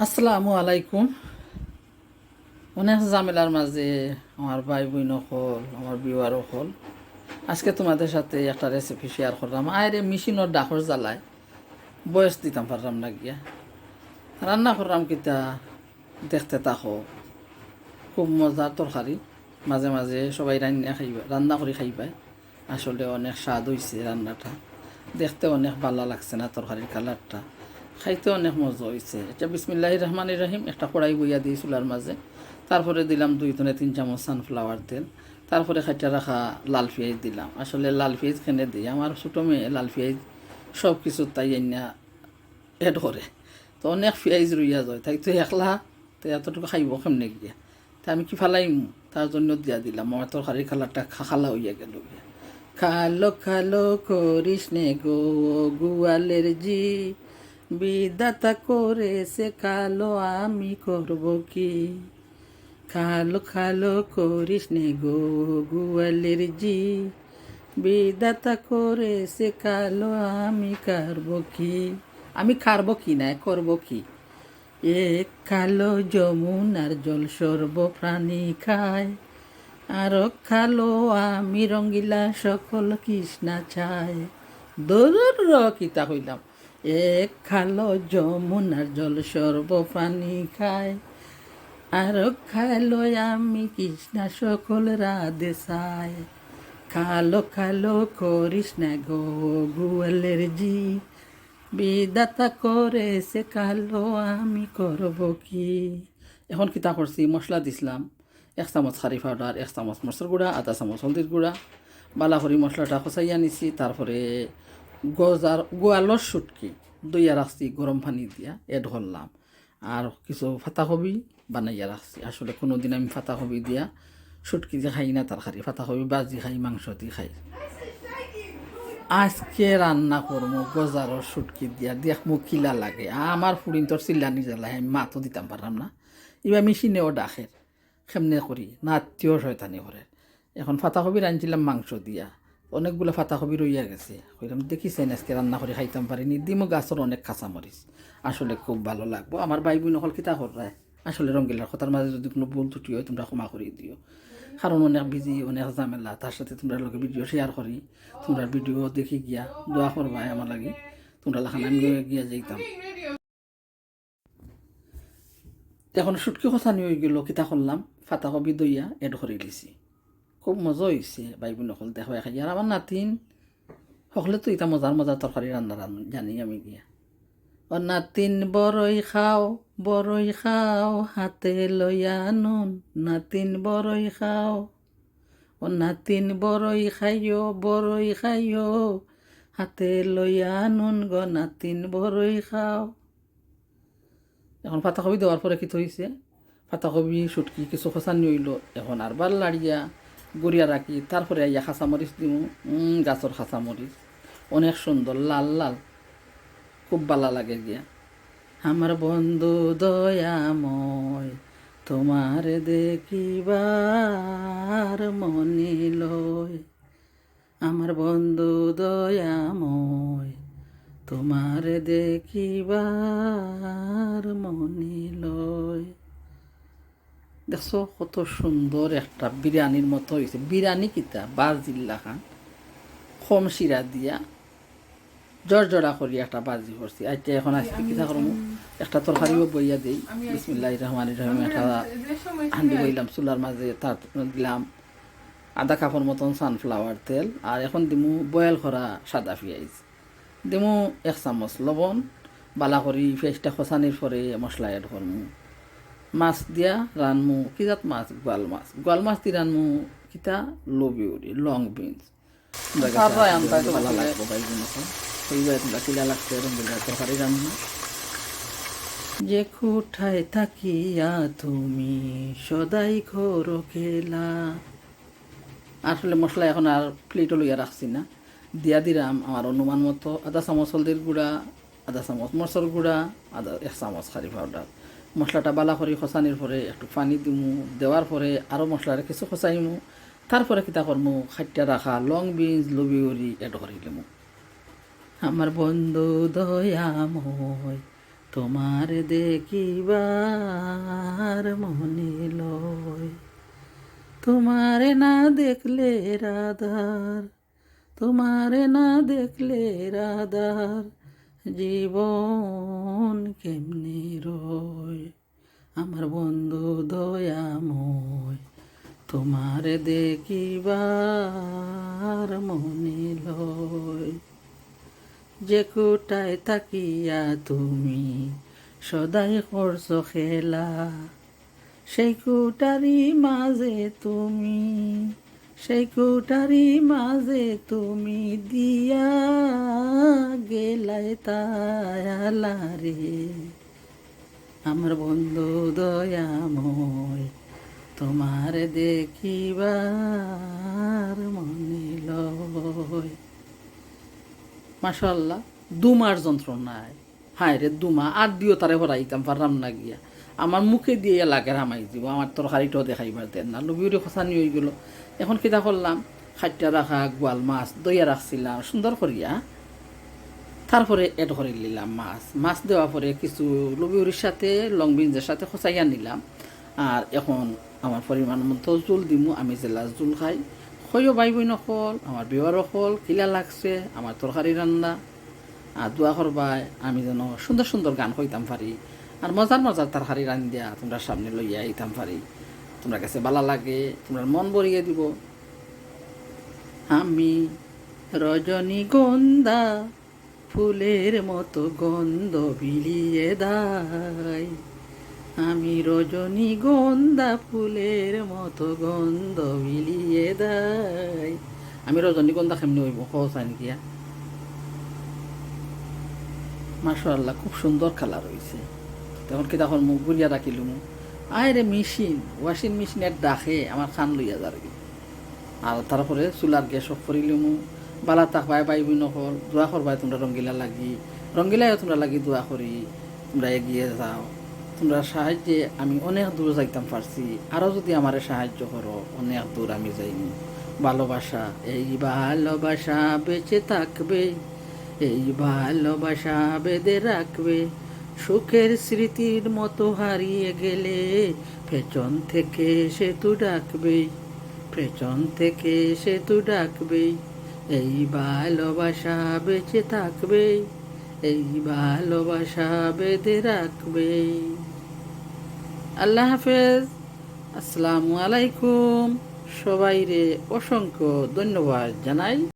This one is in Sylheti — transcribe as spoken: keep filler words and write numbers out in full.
আসসালামু আলাইকুম। অনেক ঝামেলার মাঝে আমার ভাই বইন অকল, আমার viewer অকল, আজকে তোমাদের সাথে একটা recipe share করলাম। আরে মেশিনর ডাকর জ্বালায় voice দিতাম পারলাম না গিয়া। রান্না করলাম কিতা, দেখতে থাকো। খুব মজার তরকারি, মাঝে মাঝে সবাই রান্না খাইবা, রান্না করি খাইবায়। আসলে অনেক স্বাদ অইছে রান্নাটা, দেখতে অনেক ভালা লাগছে না তরকারির colourটা, খাইতে অনেক মজা অইছে। আচ্ছা, বিসমিল্লাহির রহমানির রহিম। একটা কড়াই বইয়া দিই চুলার মাঝে, তারপরে দিলাম দুই তনে তিন চামচ sunflower তেল, তারপরে কাটিয়া রাখা লাল পিয়াইজ দিলাম। আসলে লাল পিয়াইজ কেনে দেই, আমার ছোটো মেয়ে লাল পিয়াইজ সব কিছুত তাই আইনা add করে, তো অনেক পিয়াইজ রইয়া যায়, তাই তো একলা তো এতটুকু খাইবো কেমনে গিয়া? তে আমি কি ফালাইমু? তার জন্য দিয়া দিলাম। আমার তরকারির colourটা খা-, কালা অইয়া গেল গিয়া। কালো কালো করিস নে গো, গোয়ালের ঝি, বিধাতা করেছে কালো, আমি করব কি? কালো কালো করিস নে গো, গোয়ালের ঝি, বিধাতা করেছে কালো, আমি কারব কি? আমি কারব কি না, করব কি? এক কালো যমুনার জল সর্ব প্রাণী খায়, আর কালো আমি রঙ্গিলা সকল কৃষ্ণা চায়। দরর কিতা কইলাম, এক কালো যমুনার জল সর্ব প্রাণী খায়, আর কালো আমি কৃষ্ণা সকল রাধে চায়। কালো কালো করিস না গো, গোয়ালের ঝি, বিধাতা করেছে কালো, আমি করব কি? এখন কিতা করছি, মশলা দিছলাম এক চামচ curry powder, এক চামচ মরচর গুঁড়া, আধা চামচ হলদির গুঁড়া, বালা করি মশলাটা কষাইয়া নিছি। তারপরে গজার, গোয়ালর শুটকি ধইয়া রাখছি, গরম পানি দিয়া add করলাম। আর কিছু পাতাকপি বানাইয়া রাখছি। আসলে কোনোদিন আমি পাতাকপি দিয়া শুটকি দিয়া খাই না তরকারি, পাতাকপি ভাজি খাই, মাংস দি খাই। আজকে রান্না করমু গজারর শুটকি দিয়া, দেখমু কিলা লাগে। আমার ফুড়িন্তর চিল্লানি জ্বালায় আমি মাতও দিতাম পারলাম না। ইবা মেশিনেও ডাকের, কেমনে করি, নাতিও শয়তানি করের। এখন পাতাকপি রানছিলাম মাংস দিয়া, অনেকগুলা পাতাকপি রইয়া গেছে। কইলাম, দেখি চাইন আজকে রান্না করি খাইতাম পারি নি, দিমু গাছর অনেক কাঁচামরিচ, আসলে খুব ভালা লাগবো। আমার ভাই বইন অকল কিতা কররায়, আসলে রঙ্গিলার কথার মাঝে যদি কোনো ভুল ত্রুটি অয়, তোমরা ক্ষমা করি দিও, কারণ অনেক busy, অনেক ঝামেলা। তার সাথে তোমরার লগে video share করি, তোমরার video দেখি গিয়া দোয়া করবায় আমার লাগি, তোমরা লাখান আমি গিয়া যাইতাম। এখন শুটকি কষানি অইগেলো, কিতা করলাম, পাতাকপি ধইয়া add করি দিছি। খুব মজা অইছে, ভাই বইন অকল দেখবায় খাইয়া। আর আমার নাতিন, হকলে তো ইতা মজার মজার তরকারি রান্না রান-, জানি আমি গিয়া। ও নাতিন বড়ই খাও, বড়ই খাও, হাতে লইয়া নুন, নাতিন বড়ই খাও। ও নাতিন বড়ই খাইও, বড়ই খাইও, হাতে লইয়া নুন গো, নাতিন বড়ই খাও। এখন পাতাকপি দেওয়ার পরে কিতা অইছে, পাতাকপি শুটকি কিছু কষানি অইলো, এখন আরবার লাড়িয়া গুড়িয়া রাখি, তারপরে আইয়া কাঁচামরিচ দিমু। উম, গাছর কাঁচামরিচ, অনেক সুন্দর লাল লাল, খুব ভালা লাগে গিয়া। আমার বন্ধু দয়াময়, তোমারে দেখিবার মনে লয়। আমার বন্ধু দয়াময়, তোমারে দেখিবার মনে লয়। দেখছো কত সুন্দর একটা বিরিয়ানির মতো অইছে। বিরিয়ানি কিতা, ভাজির লাখান, কম শিরা দিয়া জড়জড়া করি একটা ভাজি করছি। আচ্ছা, এখন আজকে কিতা করমু, একটা তরকারিও বইয়া দেই। বিসমিল্লাহির রহমানির রহিম। একটা হান্ডি বইলাম চুলার মাঝে, তার দিলাম আধা কাপর মতন sunflower তেল, আর এখন দিমু boil করা সাদা পিয়াইজ, দিমু এক চামচ লবণ। বালা করি পিয়াইজটা কষানির পরে মশলা add করমু। মাছ দিয়া রানমু, কি জাত মাছ? গোয়াল মাছ। গোয়াল মাছ দি রানমু কিতা? লবিউরি, long beans। তোমরা কাছে আসলে ভালা লাগবো, ভাই বোন অকল। কইবায় তোমরা কিলা লাগছে এরকম করে তরকারি রান্না। যে কোঠায় থাকিয়া তুমি সদাই করো খেলা। আসলে মশলা এখন আর plate-ও লইয়া রাখছি না, দিয়া দিলাম আমার অনুমান মতো আধা চামচ হলদির গুঁড়া, আধা চামচ মরচর গুঁড়া, আধা, এক চামচ curry powder। মশলাটা বালা করি কষানির পরে একটু পানি দিমু, দেওয়ার পরে আরও মশলাটা কিছু কষাইমু। তারপরে কিতা করমু, কাটিয়া রাখা long beans, লবিউরি add করি দিমু। আমার বন্ধু দয়াময়, তোমারে দেখিবার মনে লয়, তোমারে না দেখলে রাধার, তোমারে না দেখলে রাধার জীবন কেমনে রয়? আমার বন্ধু দয়াময়, তোমারে দেখিবার মনে লয়। যে কুটায় থাকিয়া তুমি সদাই করছো খেলা, সেই কুটারি মাঝে তুমি, সেই কুটারি মাঝে তুমি দিয়া গেলায় তায়ালারে। আমার বন্ধু দয়াময়, তোমারে দেখিবার মনে লয়। মাশাআল্লাহ, দুমার যন্ত্রণায়, হায় রে দুমা, আর দিও তারে হরাইতাম পারলাম না গিয়া। আমার মুখে দিয়া লাগের হামাই দিব, আমার তরকারিটাও দেখাইবার দেন না। লবিউরি খসানি অইগেলো। এখন কিতা করলাম, খাইট্টা রাখা গোয়াল মাছ ধইয়া রাখছিলাম সুন্দর করিয়া, তারপরে add করি নিলাম মাছ। মাছ দেওয়ার পরে কিছু লবিউরির সাথে লং বিনসের সাথে খসাইয়া নিলাম। আর এখন আমার পরিমাণ মতো জুল দিমু, আমি যেলা জুল খাই। কইও ভাই বইন অকল, আমার viewer অকল, কিলা লাগছে আমার তরকারি রান্দা। আর দোয়া করবায় আমি যেন সুন্দর সুন্দর গান কইতাম পারি, আর মজার মজার তরকারি রান্দিয়া তোমরার সামনে লইয়া আইতাম পারি। তোমরার গেছে ভালা লাগে, তোমরার মন ভরিয়া দিব। আমি রজনীগন্ধা ফুলের মতো গন্ধ বিলিয়ে দাই, আমি রজনীগন্ধা ফুলের মতো গন্ধ বিলিয়ে দাই। আমি রজনীগন্ধা কেমনে অইব, কও চাইন গিয়া। মাশাআল্লাহ, খুব সুন্দর colour অইছে। তখন কিতা করমু, গুরিয়া রাখিলুমু। আয় রে মেশিন, washing মেশিনের ডাকে আমার কান লইয়া যারগি। আর তারপরে চুলার গ্যাস off করিলিমু। ভালা থাকবায় ভাই বইন অকল, দোয়া করবায় তোমরা রঙ্গিলা লাগি, রঙ্গিলায়ও তোমরা লাগি দোয়া করি। তোমরা এগিয়ে যাও, তোমরার সাহায্যে আমি অনেক দূর যাইতাম পারছি। আরও যদি আমারে সাহায্য করো, অনেক দূর আমি যাইমু। ভালোবাসা, এই ভালোবাসা বেঁচে থাকবে, এই ভালোবাসা বেঁধে রাখবে। সুখের স্মৃতির মতো হারিয়ে গেলে পেছন থেকে সে তো ডাকবেই, পেছন থেকে সে তো ডাকবেই। এই ভালোবাসা বেঁচে থাকবেই, এই ভালোবাসা বেঁধে রাখবেই। আল্লাহ হাফেজ, আসসালামু আলাইকুম। সবাইরে অসংখ্য ধন্যবাদ জানাই।